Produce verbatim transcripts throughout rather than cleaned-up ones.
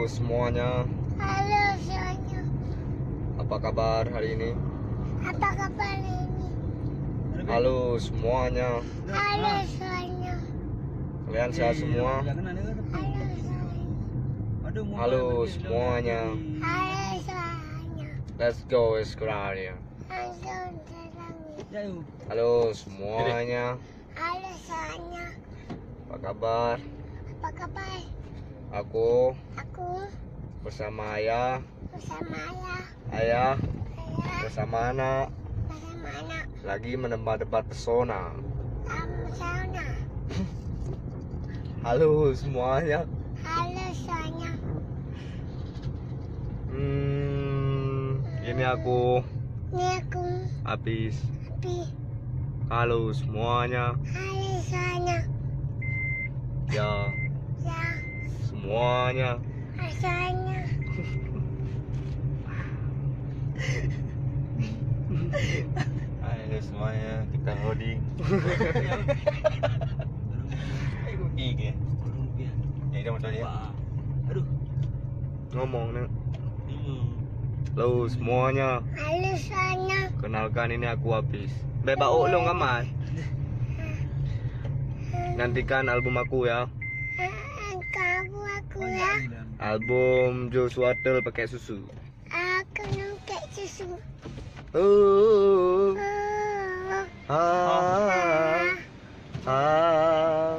Semuanya. Halo semuanya. Apa kabar hari ini? Apa kabar hari ini? Halo semuanya. Halo semuanya. Kalian sehat semua? Halo semuanya. Halo semuanya. Halo semuanya. Let's go Australia. Halo semuanya. Halo semuanya. Halo semuanya. Apa kabar? Apa kabar? Aku Aku bersama ayah. Bersama ayah. Ayah. Ayah. Bersama anak. Bersama anak. Lagi menempa tempat pesona. Tempat pesona. Halo semuanya. Halo semuanya. Hmm, ini aku. Ini aku. Apis. Apis. Halo semuanya. Halo semuanya. Ya. Ya. Semuanya. Rasanya. Halo semuanya, kita holding. Ayo, gigi. Jadi dah macam ni. Aduh. Ngomong ni. Hmm. Halo semuanya. Halo semuanya. Kenalkan, ini aku Apis. Bek bauk long amat. Nantikan album aku ya. Album aku ya. Album Joshua Tel pakai susu. Aku nungkek susu. Oh. Oh. Ah. Ah. Ah.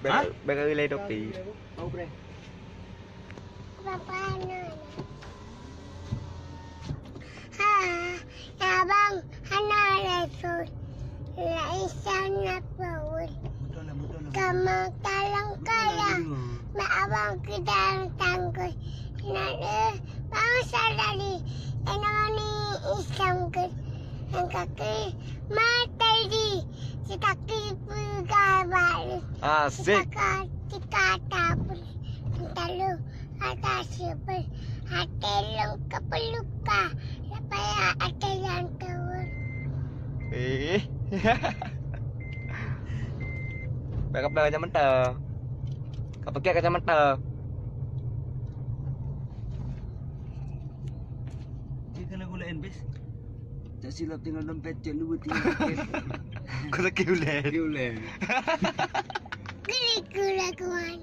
Bek, bek kali lai topi. Papa na. Ha, abang hana lé pun. La isan na pun. Kamu talang kaya. Ma abang ke dalam tanggul. Na le bangsa dari. Enoni Islam ke. Yang kaki mati di. Sekaki pegang balik. Asik. Sekaki kata pun. Talu. Ada sibel, hati lông kepeluka, supaya ada yang tahu. Eh. Bèk ka peugah kacamata. Ka pakai kacamata. Dia kena gula N B S. Tak silap tinggal dompet, cek lu tinggal dompet. Kau sakit ulèe. Sakit ulèe. Gila-gila kawan.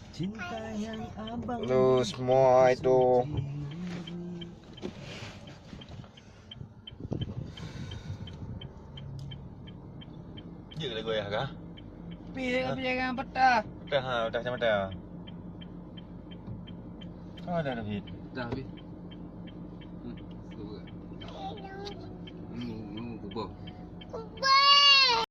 Cinta yang abang. Lu semua itu. Dia kena goyah kah? Pi, pi jangan patah. Patah ha, patah macam patah. Ada dah fit. Dah fit.